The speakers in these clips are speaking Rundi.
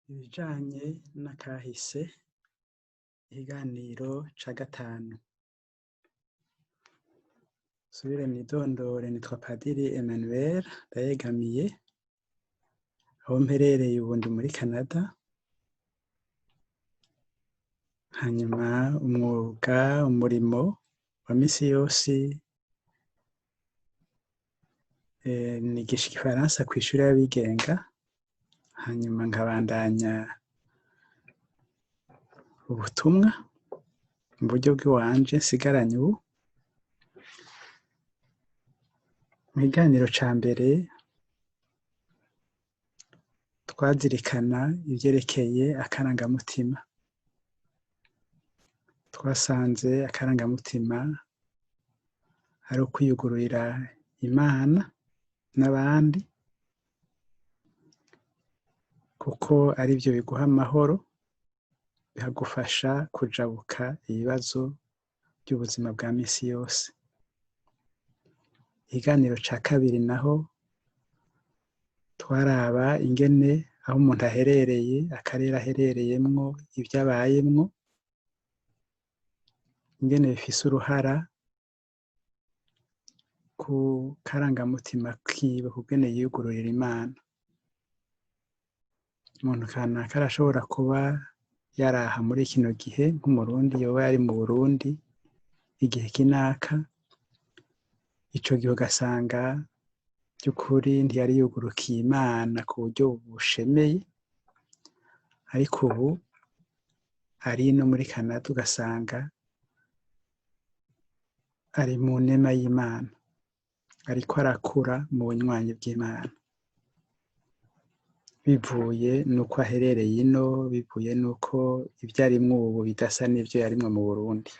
Ibijanye n'akahise, ikiganiro ca gatanu. Nsubire mwidondore nitwa Padiri Emmanuel Ndayegamiye, aho mperereye ubu ndi muri Canada, hanyuma umwuga, umurimo wa misi yose nigisha igifaransa kw'ishure y'abigenga, hanyuma nkabandanya ubutumwa mu buryo bw'iwanje nsigaranye ubu. Mu kiganiro ca mbere twazirikana ivyerekeye akarangamutima. Twasanze akarangamutima ari ukwiyugururira Imana n'abandi, kuko arivyo biguha amahoro, bikagufasha kujabuka ibibazo vy'ubuzima bwa misi yose. Ikiganiro ca kabiri naho twaraba ingene aho umuntu aherereye, akarere aherereyemwo, ivyo abayemwo, ingene bifise uruhara ku karangamutima kiwe, kungene yiyugururira Imana. Umuntu kanaka arashobora kuba yaraha muri kino gihe, nk'Umurundi yoba yari mu Burundi igihe kinaka, ico gihe ugasanga vy'ukuri ntiyari yugurukiye Imana ku buryo bushemeye, ariko ubu ari no muri Canada ugasanga ari mu nema y'Imana, ariko arakura mu bunywanyi bw'Imana. Bivuye nuko aherereye ino, bivuye nuko ivyo arimwo ubu bidasa n'ivyo yarimwo mu Burundi.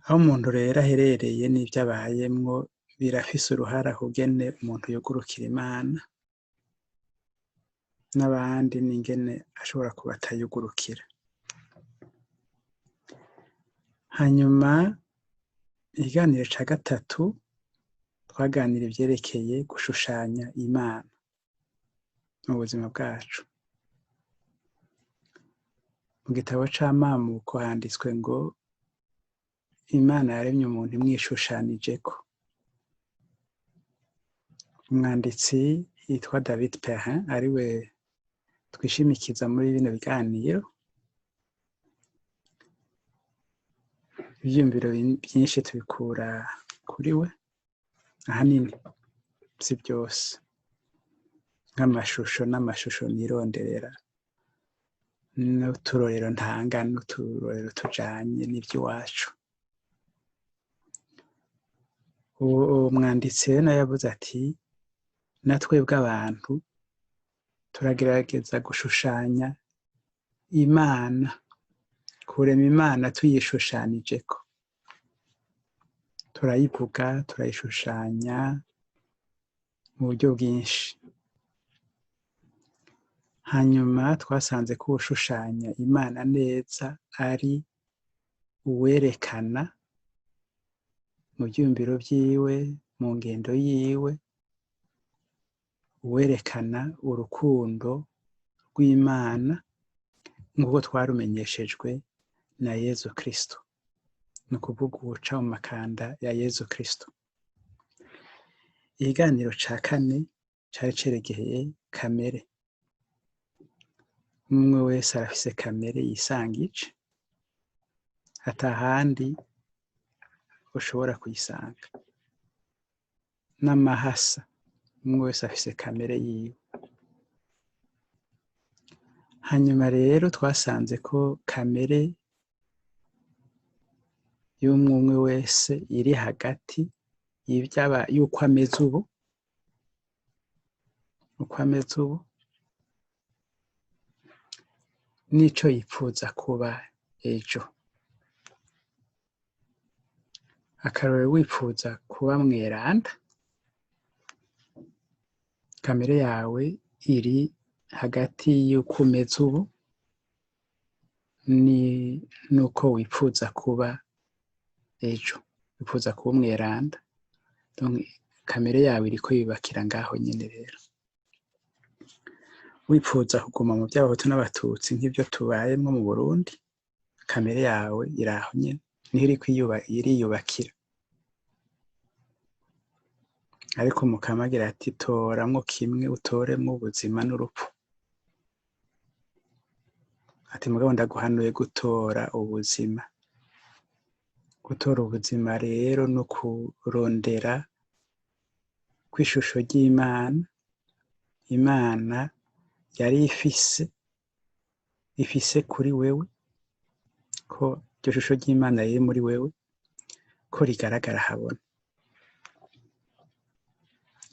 Aho umuntu rero aherereye n'ivyo abayemwo birafise uruhara kungene umuntu yugurukira Imana n'abandi n'ingene ashobora kuba atayugurukira. Hanyuma ikiganiro ca gatatu twaganira ivyerekeye gushushanya Imana mu buzima bwacu. Mu gitabo c'amamuko handitswe ngo Imana yaremye umuntu imwishushanijeko. Umwanditsi yitwa David Perrin ariwe twishimikiza muri bino biganiro, ivyiyumviro vyinshi tubikura kuri we, ahanini si vyose, nk'amashusho n'amashusho nironderera, n'uturorero ntanga n'uturorero tujanye n'ivy'iwacu. Uwo mwanditsi rero nawe yavuze ati na twebwe abantu turagerageza gushushanya Imana, kurema Imana tuyishushanijeko. Turayivuga, turayishushanya mu buryo bwinshi. Hanyuma twasanze ko uwushushanya Imana neza ari uwerekana mu vyiyumviro vyiwe, mu ngendo yiwe, uwerekana urukundo rw'Imana nk'uko twarumenyeshejwe na Yezu Kristo. Ni ukuvuga uwuca mu makanda ya Yezu Kristo. Ikiganiro ca kane cari cerekeye kamere. Umwe wese arafise kamere yisangije, atahandi ushobora kuyisanga. N'amahasa, umwe wese afise kamere yiwe. Hanyuma rero twasanze ko kamere y'umwe wese iri hagati y'uko ameze ubu, uko ameze ubu, n'ico yipfuza kuba ejo. Akarorero, wipfuza kuba mweranda, kamere yawe iri hagati y'uko umeze ubu n'uko wipfuza kuba ejo. Wipfuza kuba umweranda, donc kamere yawe iriko yubakira ngaho nyene rero. Wipfuza kuguma mu vy'abahutu n'abatutsi nk'ivyo tubayemwo mu Burundi, kamere yawe iraho nyene, niho iriko iriyubakira. Ariko Mukama agira ati toramwo kimwe, utoremwo ubuzima n'urupfu. Ati mugabo ndaguhanuye gutora ubuzima. Gutora ubuzima rero no kurondera kw'ishusho ry'Imana, Imana yari ifise kuri wewe, ko iryo shusho ry'Imana riri muri wewe, ko rigaragara habona.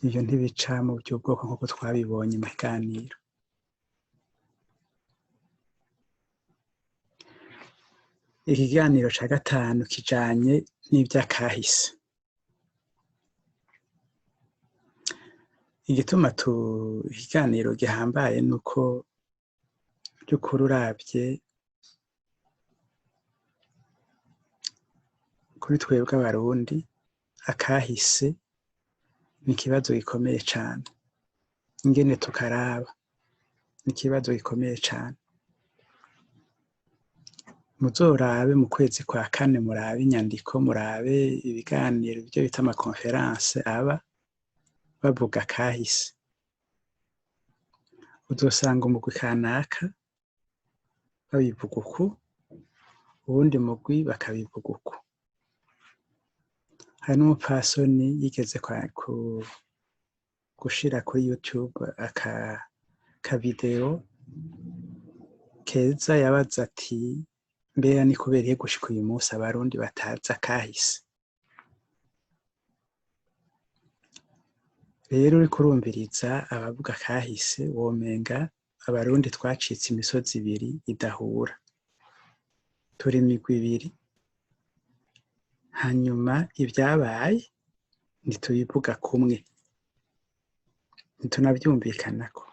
Ivyo ntibica mu vy'ubwoko nk'uko twabibonye mu kiganiro. Ikiganiro ca gatanu kijanye n'ivyakahise. Igituma ikiganiro gihambaye nuko vy'ukuri uravye kuri twebwe abarundi, akahise ni ikibazo gikomeye cane. Ingene tukaraba ni ikibazo gikomeye cane. Muzorabe mu kwezi kwa kane, murabe inyandiko, murabe ibiganiro, ivyo bita amakonferanse aba bavuga kahise. Uzosanga umugwi kanaka babivuga uku, uwundi mugwi bakabivuga uku. Hari n'umupfasoni yigeze gushira kuri YouTube akavideo keza, yabaza ati mbega ni kubera iki gushika uyu munsi abarundi batazi akahise? Rero uriko urumviriza abavuga akahise, womenga abarundi twacitse imisozi ibiri idahura. Turi imigwi ibiri, hanyuma ivyabaye ntitubivuga kumwe, ntitunavyumvikanako.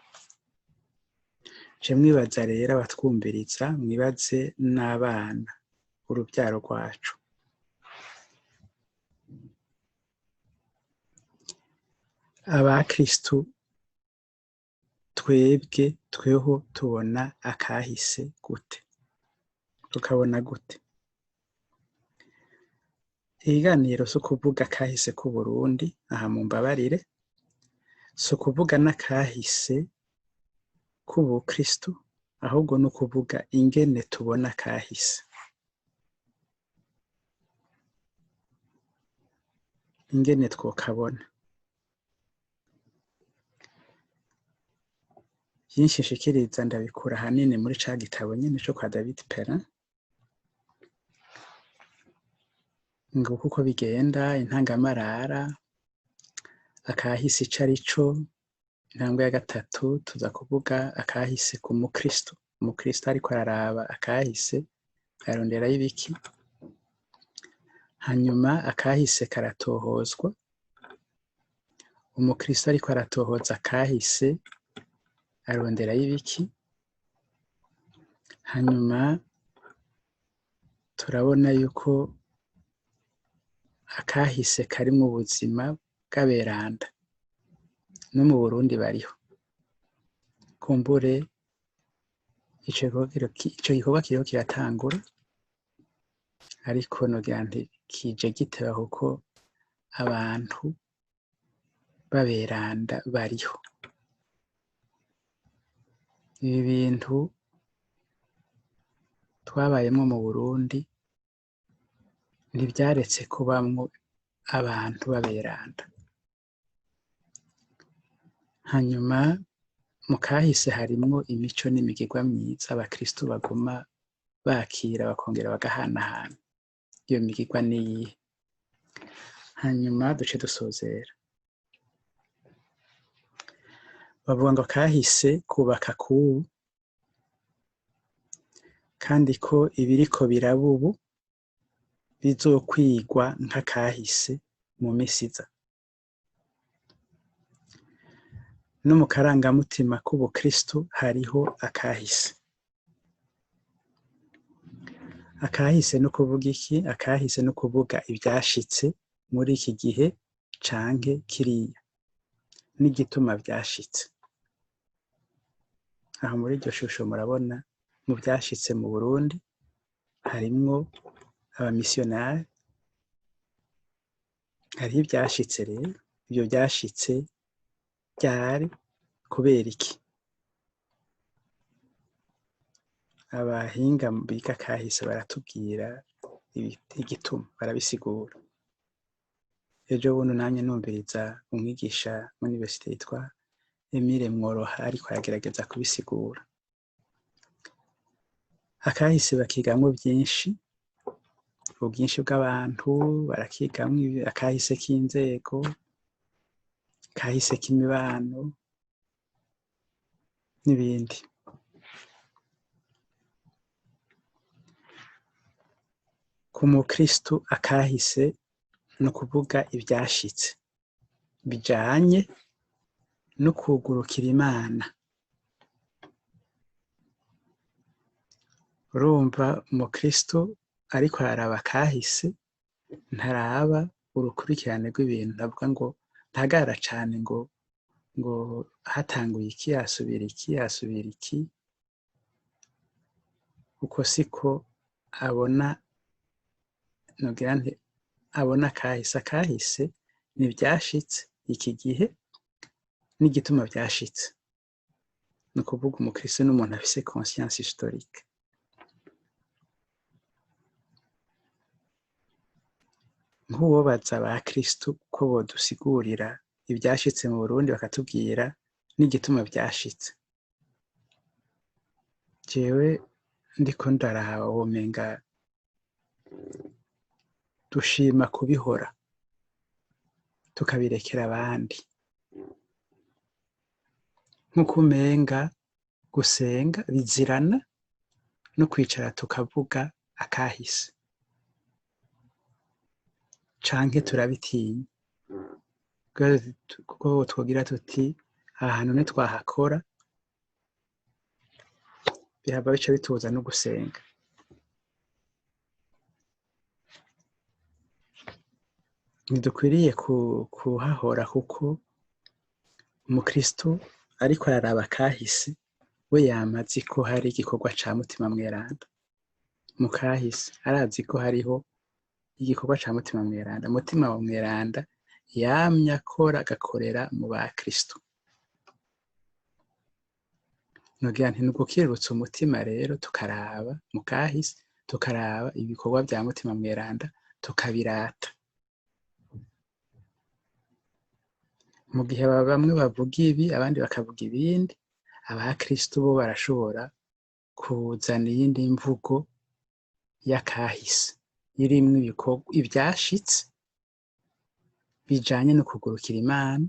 Je mwibaza rero abatwumviriza, mwibaze n'abana, uruvyaro rwacu. Abakristu twebwe tweho tubona akahise gute? Tukabona gute? Ikiganiro si ukuvuga akahise k'Uburundi, aha mumbabarire, si ukuvuga n'akahise k'Ubukristu, ahubwo ni ukuvuga ingene tubona akahise. Ingene twokabona. Vyinshi nshikiriza ndabikura ahanini muri ca gitabo nyene co kwa David Perrin. Nguko uko bigenda, intangamarara, akahise ico arico. Intambwe ya gatatu tuza kuvuga akahise ku mukristo. Umukristo ariko araraba akahise, aronderayo ibiki? Hanyuma akahise karatohozwa. Umukristo ariko aratohoza akahise, aronderayo ibiki? Hanyuma turabona yuko akahise karimwo ubuzima bw'aberanda. No mu Burundi bariho. Kumbure ico gikorwa kiriko kiratangura, ariko nogira nti kije giteba kuko abantu b'aberanda bariho. Ibi bintu twabayemwo mu Burundi ntivyaretse kubamwo abantu b'aberanda. Hanyuma mu kahise harimwo imico n'imigirwa myiza abakristu baguma bakira bakongera bagahanahana. Iyo migirwa niyihe? Hanyuma duce dusozera. Bavuga ngo kahise kubaka kubu, kandi ko ibiriko biraba ubu bizokwigwa nk'akahise mu misi iza. No mu karangamutima k'ubukristu hariho akahise. Akahise no kuvuga iki? Akahise no kuvuga ivyashitse muri iki gihe canke kiriya, n'igituma vyashitse. Aho muri iryo shusho murabona mu vyashitse mu Burundi harimwo abamisiyonari, hariho ivyashitse rero, ivyo vyashitse ryari, kubera iki? Abahinga biga kahise baratubwira igituma, barabisigura. Ejo bundi namye numviriza umwigisha muri universite yitwa Emile Mworoha ariko aragerageza kubisigura. Akahise bakigamwo vyinshi, ubwinshi bw'abantu, barakigamwo akahise k'inzego, akahise k'imibano, n'ibindi. Ku mukristu akahise ni ukuvuga ivyashitse bijanye no kwugurukira Imana. Urumva umukristu ariko araraba akahise, ntaraba urukurikirane rw'ibintu, ntavuga ngo ntahagarara cane ngo hatanguye iki, hasubira iki, hasubira iki, uko siko abona, nogira nti abona akahise. Akahise ni ivyashitse iki gihe n'igituma vyashitse. Ni ukuvuga umukristo n'umuntu afise conscience historique. Nk'uwobaza ba Kristu ko bodusigurira ivyashitse mu Burundi bakatubwira n'igituma vyashitse, jewe ndiko ndaraba womenga dushima kubihora tukabirekera abandi, nk'uko umenga gusenga bizirana no kwicara tukavuga akahise, canke turabitinya kuko twogira tuti aha hantu ntitwahakora, bihava bica bitubuza no gusenga. Ntidukwiriye kuhahora kuko umukristo ariko araraba akahise we yama azi ko hari igikorwa ca Mutima Mweranda mu kahise, arazi ko hariho igikorwa ca Mutima Mweranda. Mutima wa Mweranda yamye akora agakorera mu bakristo. Nogira nti nugukirurutsa umutima rero, tukaraba mu kahise, tukaraba ibikorwa vya Mutima Mweranda, tukabirata. Mu gihe bamwe bavuga ibi abandi bakavuga ibindi, abakristo bo barashobora kuzana iyindi mvugo y'akahise irimwo ivyashitse bijanye no kugurukira Imana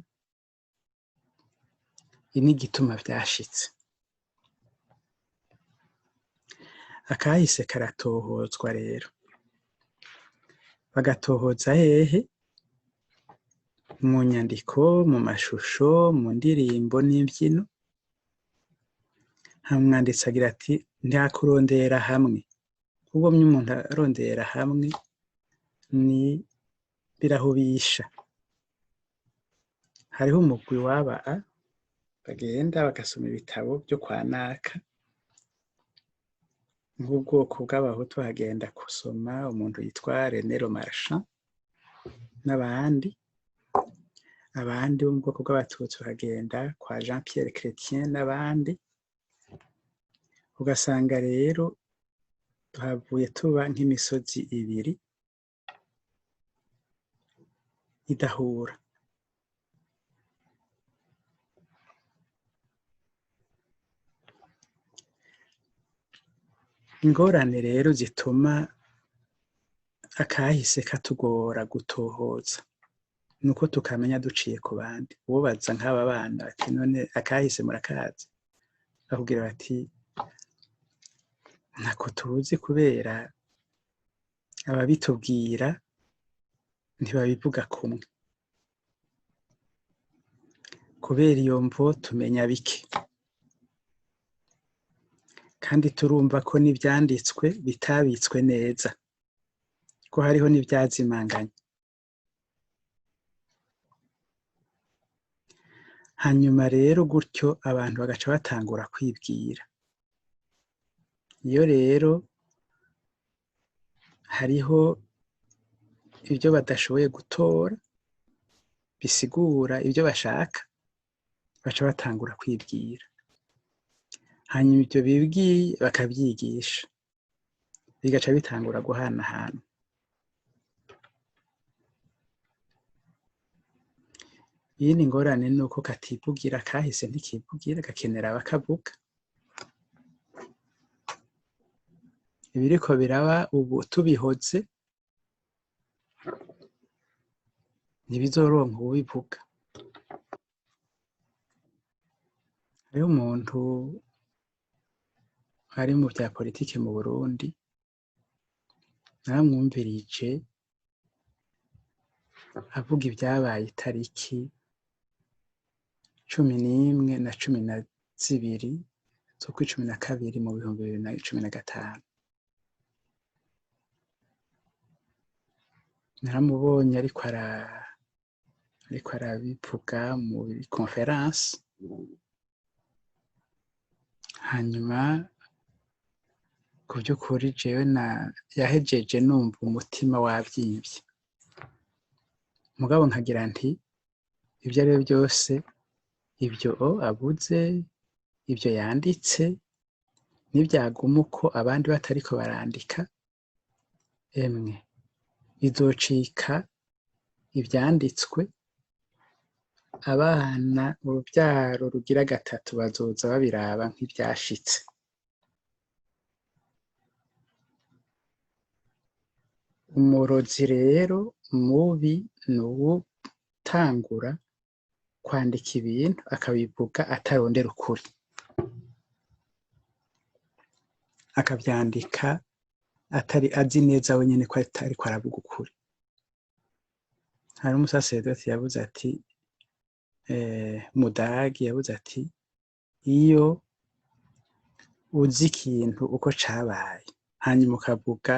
n'igituma vyashitse. Akahise karatohozwa rero, bagatohoza hehe? Mu nyandiko, mu mashusho, mu ndirimbo n'imbyino. Umwanditsi agira ati nta kurondera hamwe, ubwo umuntu arondera hamwe ni birahubisha. Hariho umugwi waba bagenda bagasoma ibitabo vyo kwa naka, nk'ubwoko bw'abahutu hagenda gusoma umuntu yitwa René Lemarchand n'abandi, abandi bo mu bwoko bw'abatutsi bakagenda kwa Jean Pierre Chrétien n'abandi. Ugasanga rero tuhavuye tuba nk'imisozi ibiri idahura. Ingorane rero zituma akahise katugora gutohoza nuko tukamenya duciye ku bandi. Uwobaza nk'aba bana ati none akahise murakazi, bakubwira bati ntako tuzi kubera ababitubwira ntibabivuga kumwe. Kubera iyo mvo tumenya bike, kandi turumva ko n'ivyanditswe bitabitswe neza, ko hariho n'ivyazimanganye. Hanyuma rero gutyo abantu bagaca batangura kwibwira. Iyo rero hariho ibyo badashoboye gutora bisigura ibyo bashaka, baca batangura kwibwira. Hanyuma ibyo bibwiye bakabyigisha, bigaca bitangura guhanahana. Iyindi ngorane ni uko kativugira, kahise ntikivugira, gakenera abakavuga. Ibiriko biraba ubu tubihoze ntibizoronka uwubivuga. Hariho umuntu ari mu vya politike mu Burundi, naramwumvirije avuga ivyabaye itariki 11 na 12 z'ukwa 12 mu 2015. Naramubonye ariko arabivuga muri conference, hanyuma ku vy'ukuri jewe yahejeje numva umutima wavyimvye, mugabo nkagira nti ivyo arivyo vyose ivyo avuze, ivyo yanditse, nivyaguma uko abandi batariko barandika, emwe bizocika ivyanditswe, abana uruvyaro rugira gatatu bazoza babiraba nk'ivyashitse. Umurozi rero mubi ni uwutangura kwandika ibintu akabivuga atarondera ukuri, akavyandika atari azi neza wenyene ko atariko aravuga ukuri. Hari umusaseredoti yavuze ati, Mudagi yavuze ati, iyo uzi ikintu uko cabaye hanyuma ukavuga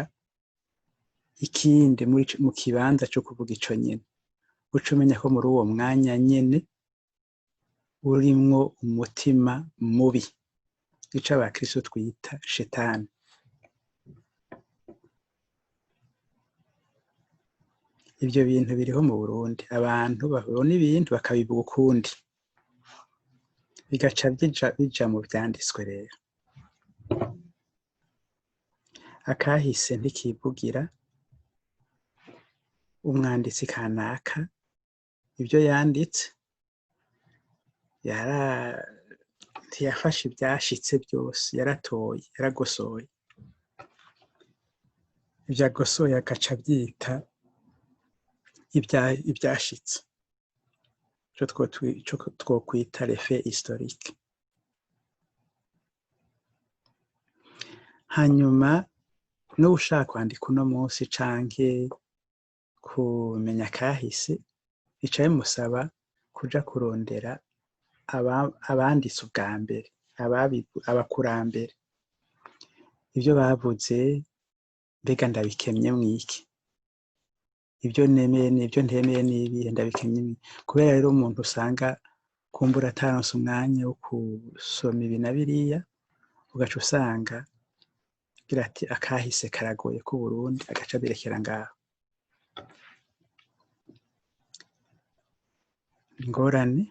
ikindi mu kibanza co kuvuga ico nyene, uca umenya ko muri uwo mwanya nyene urimwo umutima mubi, ico abakristo twita shetani. Ivyo bintu biriho mu Burundi, abantu babona ibintu bakabivuga ukundi, bigaca bija mu vyanditswe. Rero akahise ntikivugira, umwanditsi kanaka ivyo yanditse ntiyafashe ivyashitse vyose, yaratoye, yaragosoye. Ivyo agosoye agaca avyita ivyashitse, ico twokwita l'effet historique. Hanyuma n'uwushaka kwandika uno munsi canke kumenya kahise, bica bimusaba kuja kurondera abanditse ubwa mbere, abakurambere, ivyo bavuze, mbega ndabikemye mwiki, ivyo nemeye n'ivyo ntemeye n'ibihe, ndabikemye mwiki. Kubera rero umuntu usanga kumbura ataronse umwanya wo gusoma ibi na biriya, ugaca usanga agira ati akahise karagoye ku Burundi, agaca abirekera ngaho. Ingorane.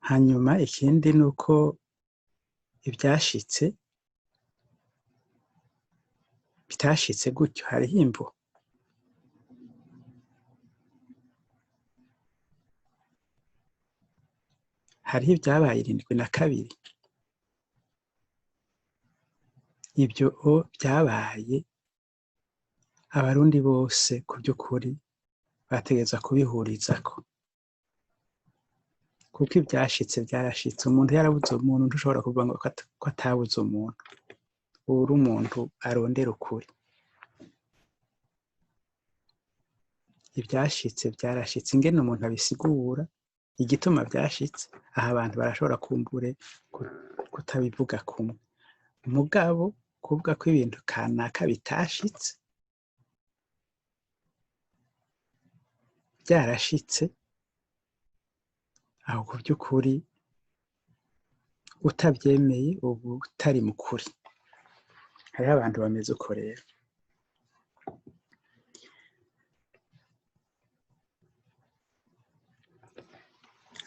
Hanyuma ikindi nuko ivyashitse bitashitse gutyo, hariho imvo. Hariho ivyabaye 72. Ivyo vyabaye abarundi bose ku vy'ukuri bategerezwa kubihurizako, kuko ivyashitse vyarashitse. Umuntu yarabuze umuntu, ntushobora kuvuga ngo ko atabuze umuntu. Uri umuntu arondera ukuri. Ivyashitse vyarashitse, ingene umuntu abisigura, igituma vyashitse, aha abantu barashobora kumbure kutabivuga kumwe. Mugabo kuvuga ko ibintu kanaka bitashitse, vyarashitse, Aho ku by'ukuri utabyemeye uba utari mu kuri. Hariho abantu bameze uko rero.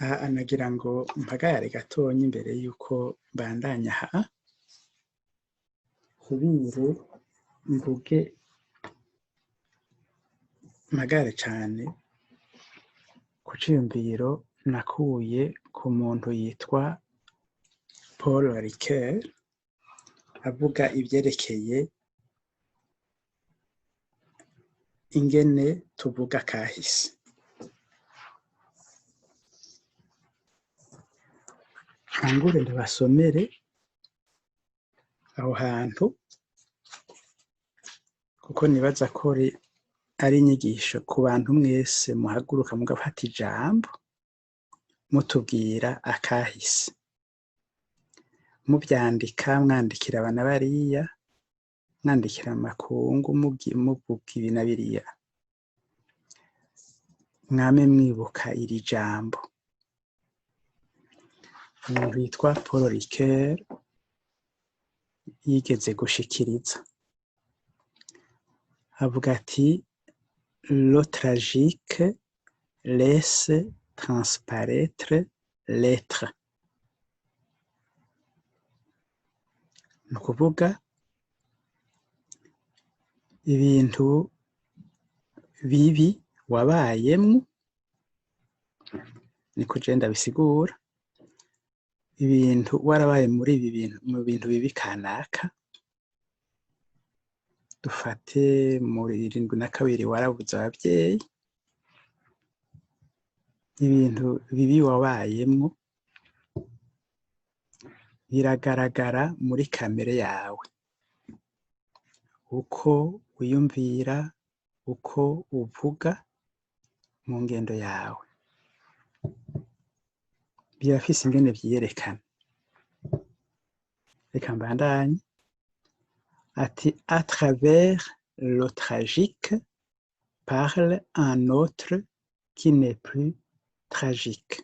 Aha anagira ngo mpagarare gatonya imbere y'uko mbandanya aha, nsubire mvuge mpagare cane ku ciyumviro nakuye ku muntu yitwa Paul Ricoeur, avuga ivyerekeye ingene tuvuga kahise. Ntangure ndabasomere aho hantu kuko nibaza ko ari inyigisho ku bantu mwese muhaguruka mugafata ijambo mutubwira akahise, muvyandika mwandikira abana bariya, mwandikira amakungu, muvuga ibi na biriya, mwame mwibuka iri jambo. Umuntu yitwa Paul Ricoeur yigeze gushikiriza avuga ati: "Le tragique laisse transparaître l'être." Ni ukuvuga ibintu bibi wabayemwo, niko je ndabisigura, ibintu warabaye muri ibi bintu, mu bintu bibi kanaka, dufate muri 72 warabuze abavyeyi, ibintu bibi wabayemwo biragaragara muri kamere yawe, uko wiyumvira, uko uvuga mu ngendo yawe, birafise ingene vyiyerekana. Reka mbandanye. Ati: "À travers le tragique parle un autre qui n'est plus tragique."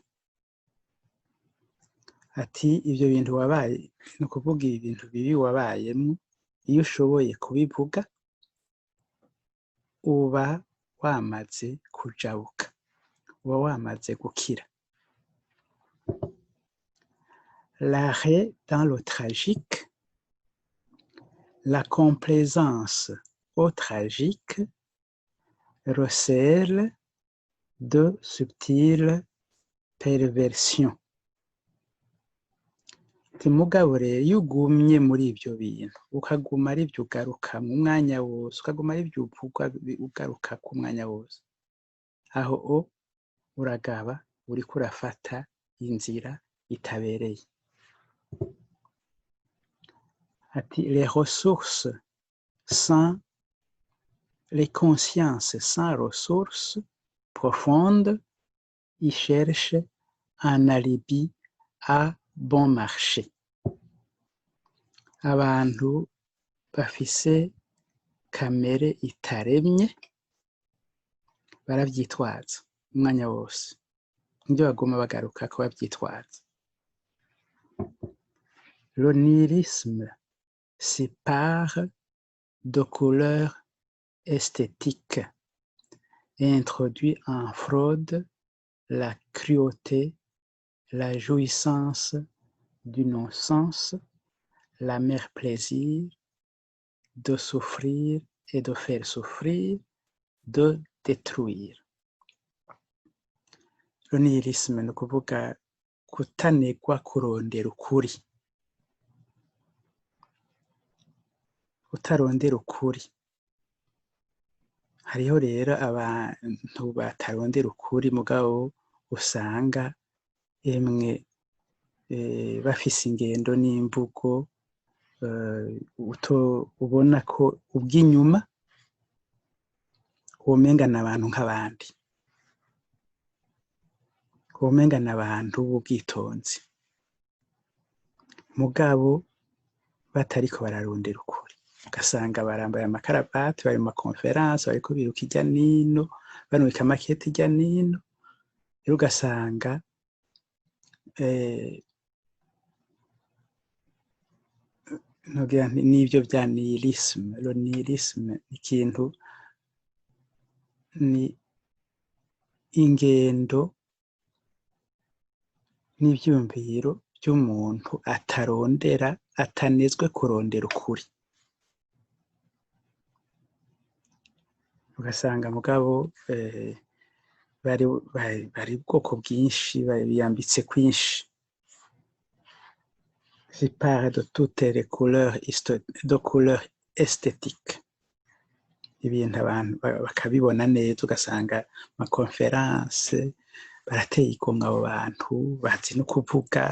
Ati ivyo bintu wabaye, ni ukuvuga ibintu bibi wabayemwo, iyo ushoboye kubivuga uba wamaze kujabuka, uba wamaze gukira. L'arrêt dans le tragique, la complaisance au tragique recèle de subtiles perversions. Ati mugabo rero iyo ugumye muri ivyo bintu, ukaguma ari vyo ugaruka mu mwanya wose, ukaguma ari vyo uvuga ugaruka ku mwanya wose, aho o uragaba uriko urafata inzira itabereye. Ati: "Les ressources sans les consciences sans ressources profondes y cherchent un alibi à bon marché." Abantu bafise kamere itaremye baravyitwaza umwanya wose, nivyo baguma bagarukako bavyitwaza. Le nihilisme s'épare de couleurs esthétiques et introduit en fraude la cruauté, la jouissance du non-sens, l'amer plaisir de souffrir et de faire souffrir, de détruire. Le nihilisme ni ukuvuga kutanegwa kurondera ukuri, utarondera ukuri. Hariho rero abantu batarondera ukuri mugabo usanga emwe bafise ingendo n'imvugo ubona ko ubw'inyuma womenga n'abantu nk'abandi, womenga n'abantu b'ubwitonzi, mugabo batariko bararondera ukuri, ugasanga barambaye amakaravati, bari mu ma conférences, bariko biruka irya nino, barungika amakete irya nino, rero ugasanga Nogira nti n'ivyo vya nihilisme, le nihilisme, ikintu ni ingendo n'ivyumviro vy'umuntu atarondera, atanezwe kurondera ukuri. Ugasanga mugabo bari ubwoko bwinshi, biyambitse kwinshi, s'parent de toutes les couleurs, de couleurs esthétiques, ibintu abantu bakabibona neza, ugasanga ama conférences barateye igomwe, abo bantu bazi no kuvuga,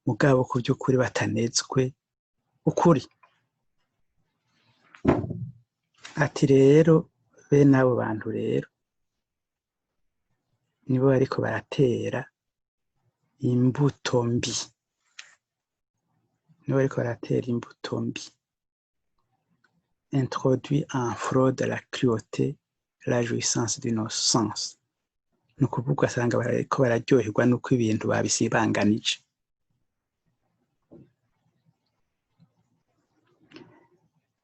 mugabo ku vy'ukuri batanezwe ukuri. Ati rero bene abo bantu rero nibo bariko baratera imbuto mbi, nibo bariko baratera imbuto mbi, introduit en fraude la cruauté, la jouissance d'innocence. Ni ukuvuga ugasanga bariko bararyoherwa n'uko ibintu babisibanganije.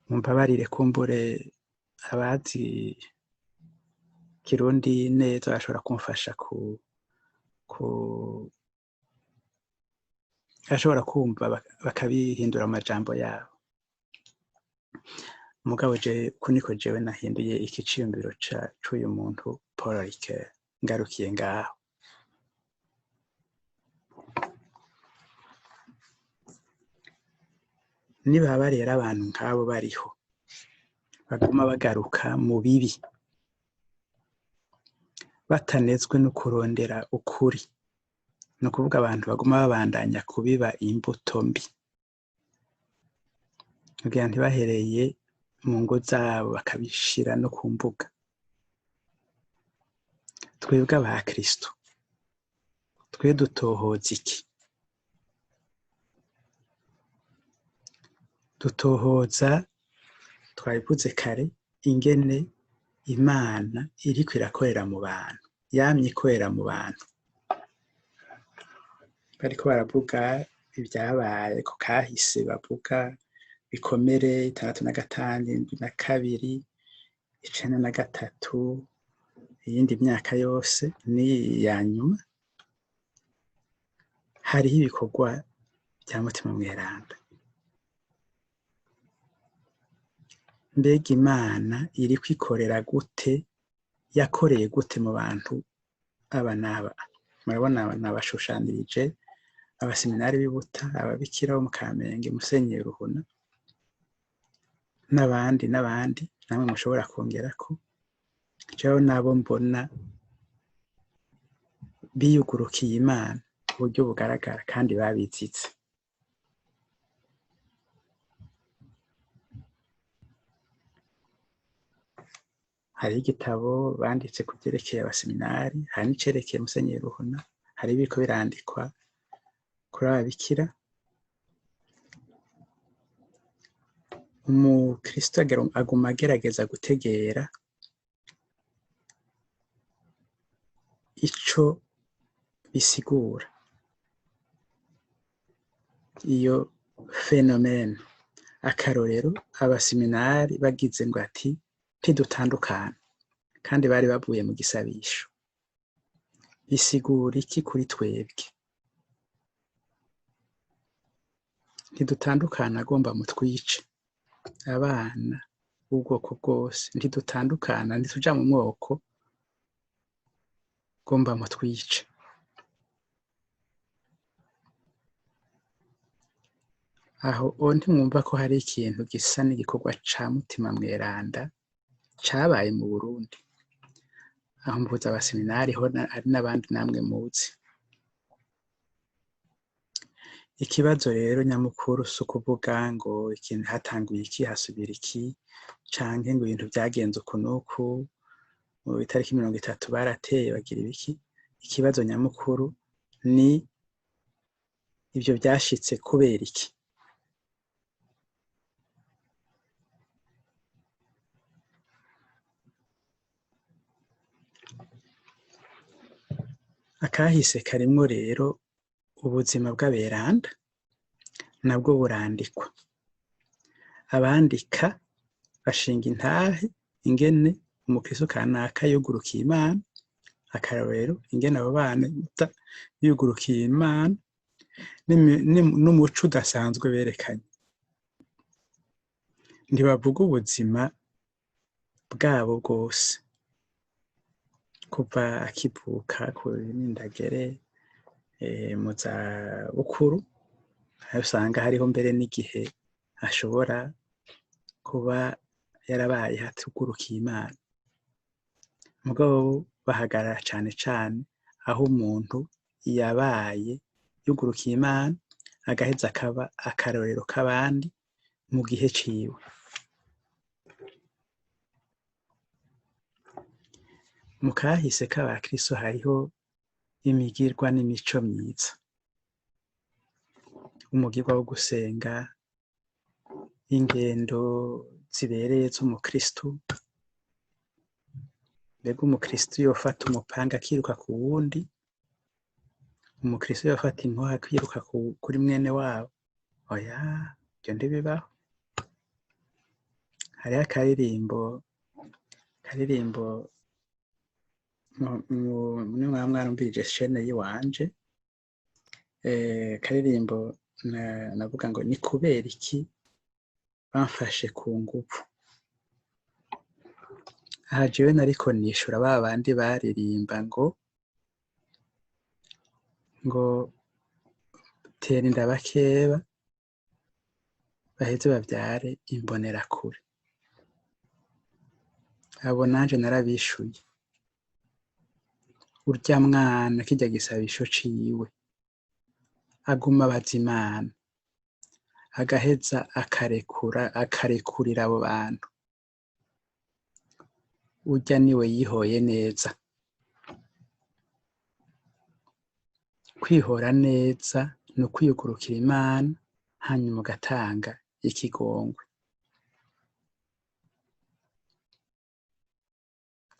Mumbabarire, kumbure abazi Kirundi neza bashobora kumfasha ku bashobora kumva bakabihindura amajambo yabo. Mugabo je ko niko jewe nahinduye iki ciyumviro c'uyu muntu Paul Ricoeur, ngarukiye ngaho. Nibaba rero abantu nk'abo bariho baguma bagaruka mu bibi, batanezwe no kurondera ukuri, ni ukuvuga abantu baguma babandanya kubiba imbuto mbi kugira ntibahereye mu ngo zabo bakabishira no ku mbuga, twebwe aba Kristo twe dutohoza iki? Dutohoza, twabivuze kare, ingene Imana iriko irakorera mu bantu, yamye ikorera mu bantu. Bariko baravuga ibyabaye ku kahise, bavuga bikomere 65, 72, 93, iyindi myaka yose n'iyi ya nyuma, hariho ibikorwa bya Mutima Mweranda. Mbega Imana iriko ikorera gute, yakoreye gute mu bantu aba n'aba? Murabona nabashushanirije abaseminari b'i Buta, ababikira bo mu Kamenge, Musenyeri Ruhuna n'abandi n'abandi, namwe mushobora kongerako. Jewe nabo mbona biyugurukiye Imana ku buryo bugaragara kandi babizitse. Hariho igitabo banditse ku vyerekeye abaseminari, hari n'icerekeye Musenyeri Ruhuna, hari ibiriko birandikwa kuri ababikira. Umukristo aguma agerageza gutegera ico bisigura iyo phénomène. Akarorero, abaseminari bagize ngo ati ntidutandukana, kandi bari bavuye mu gisabisho, bisigura iki kuri twebwe? Ntidutandukana agomba mutwice, abana b'ubwoko bwose, ntidutandukana, ntituja mu mwoko, gomba mutwice. Aho ntimwumva ko hari ikintu gisa n'igikorwa ca Mutima Mweranda cabaye mu Burundi? Aho mvuze abaseminari ho, hari n'abandi namwe muzi. Ikibazo rero nyamukuru si ukuvuga ngo ikintu hatanguye iki, hasubira iki, canke ngo ibintu vyagenze uku n'uku, mu itariki 30 barateye bagira ibiki. Ikibazo nyamukuru ni ivyo vyashitse kubera iki? Akahise karimwo rero Ubuzima bw'aberanda nabwo burandikwa. Abandika bashinga intahe ingene umukristo kanaka yugurukiye Imana, akarorero ingene abo bana yugurukiye Imana n'umuco udasanzwe berekanye. Ntibavuga ubuzima bwabo bwose kuva akivuka kurinda agere mu zabukuru, aho usanga hariho mbere n'igihe ashobora kuba yarabaye atugurukiye Imana. Mugabo bahagarara cane cane aho umuntu yabaye yugurukiye Imana, agaheza akaba akarorero k'abandi mu gihe ciwe. Mu kahise k'abakristo hariho imigirwa n'imico myiza. Umugirwa wo gusenga, ingendo zibereye z'umukristo. Mbega umukristo yofata umupanga akiruka ku wundi? Umukristo yofata inkoho akiruka kuri mwene wabo? Oya, ivyo ntibibaho. Hariho akaririmbo nimwaba mwarumvirije chaîne yiwanje, karirimbo navuga ngo ni kubera iki bamfashe ku nguvu. Aha jewe nariko nishura ba bandi baririmba ngo tera inda bakeba baheze bavyare imbonerakure. Abo nanje narabishuye. Urya mwana kirya gisabisho ciwe aguma abaza Imana, agaheza akarekura, akarekurira abo bantu. Urya niwe yihoye neza. Kwihora neza ni ukwiyugurukira Imana, hanyuma ugatanga ikigongwe.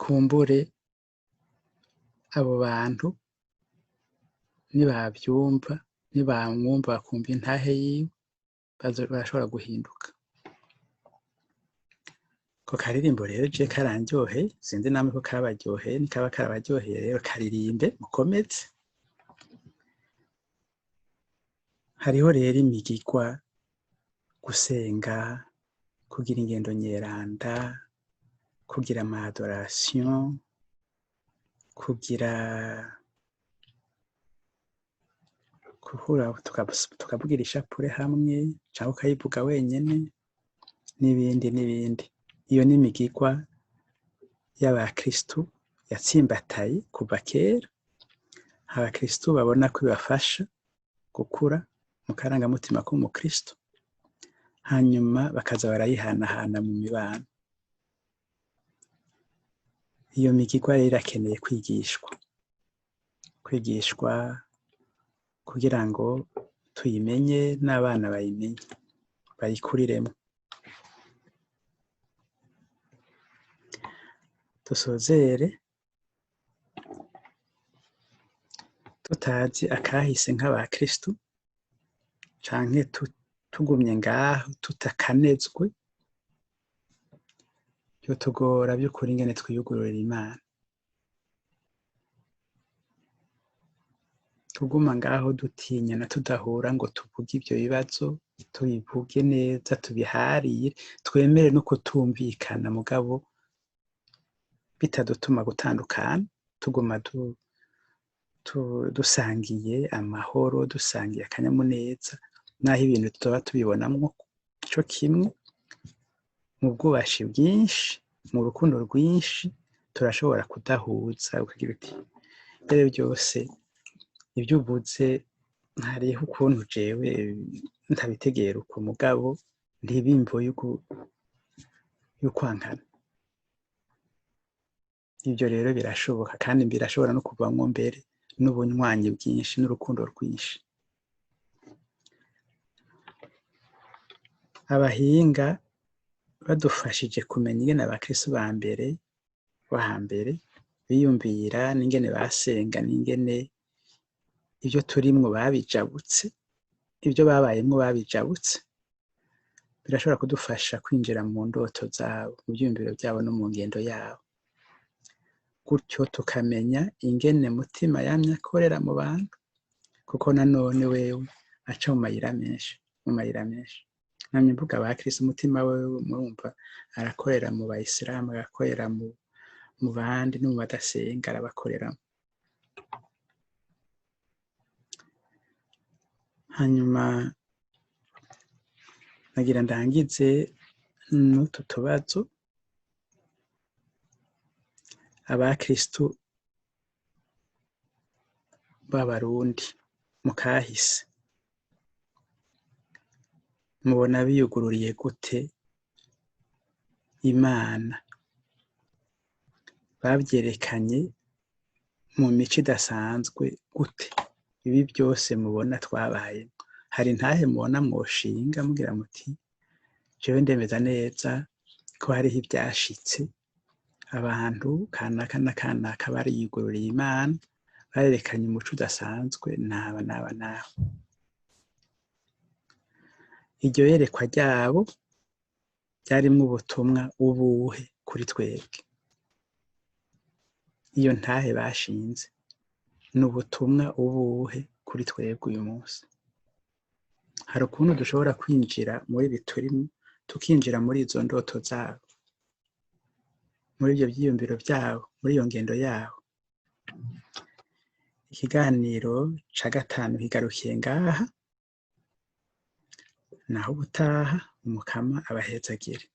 Kumbure abo bantu nibavyumva, nibamwumva bakumva intahe yiwe, barashobora guhinduka. Ko karirimbo rero je karandyoheye, sinzi namwe ko kabaryoheye, nikaba karabaryoheye rero karirimbe mukomeze. Hariho rero imigirwa, gusenga, kugira ingendo nyeranda, kugira ama adoration, kugira guhura tukavugira ishapure hamwe canke ukayivuga wenyene, n'ibindi n'ibindi. Iyo ni imigirwa y'abakristu yatsimbataye kuva kera. Abakristu babona ko ibafasha gukura mu karangamutima k'umukristu, hanyuma bakaza barayihanahana mu mibano. Iyo migirwa rero irakeneye kwigishwa, kwigishwa kugira ngo tuyimenye n'abana bayimenye, bayikuriremo. Dusozere tutazi akahise nk'abakristu, canke tugumye ngaho tutakanezwe, vyotugora vy'ukuri ingene twiyugururira Imana. Tuguma ngaho dutinyana, tudahura ngo tuvuge ivyo bibazo, tubivuge neza, tubiharire, twemere no kutumvikana, mugabo bitadutuma gutandukana, tuguma dusangiye amahoro, dusangiye akanyamuneza, naho ibintu tuba tubibonamwo co kimwe, mu bwubashi bwinshi, mu rukundo rwinshi, turashobora kudahuza, ukagira uti mbere byose ibyo uvuze hariho ukuntu jewe ntabitegera uko, mugabo ntibimvo y'ukwankana. Ibyo rero birashoboka, kandi birashobora no kuvamwo mbere n'ubunywanyi bwinshi n'urukundo rwinshi. Abahinga badufashije kumenya ingene abakristo ba mbere bo hambere biyumvira, n'ingene basenga, n'ingene Ibyo turimwo babijabutse, ibyo babayemwo babijabutse, birashobora kudufasha kwinjira mu ndoto zabo, mu vyiyumviro vyabo no mu ngendo yabo. Gutyo tukamenya ingene Mutima yamye akorera mu bantu, kuko nanone wewe aca mu mayira menshi, mu mayira menshi. Namye mvuga ba Kristo, Umutima wewe murumva arakorera mu bayisilamu, agakorera mu bandi no mu badasenga arabakoreramo. Hanyuma nagira ndangize n'utu tubazo. Abakristu b'Abarundi mu kahise mubona biyugururiye gute Imana? Bavyerekanye mu mico idasanzwe gute? Ibi byose mubona twabaye, hari ntahe mubona mwoshinga mugira muti jewe ndemeza neza ko hariho ivyashitse, abantu kanaka na kanaka bariyugururiye Imana, barerekanye umuco udasanzwe, naba naba naba. Iryo yerekwa ryabo ryarimwo ubutumwa ubuhe kuri twebwe? Iyo ntahe bashinze ni ubutumwa ubuhe kuri twebwe uyu munsi? Hari ukuntu dushobora kwinjira muri ibi turimo, tukinjira muri izo ndoto zabo, muri ibyo vyiyumviro vyabo, muri iyo ngendo yabo. Ikiganiro ca gatanu kigarukiye ngaha, naho ubutaha Umukama abahezagire.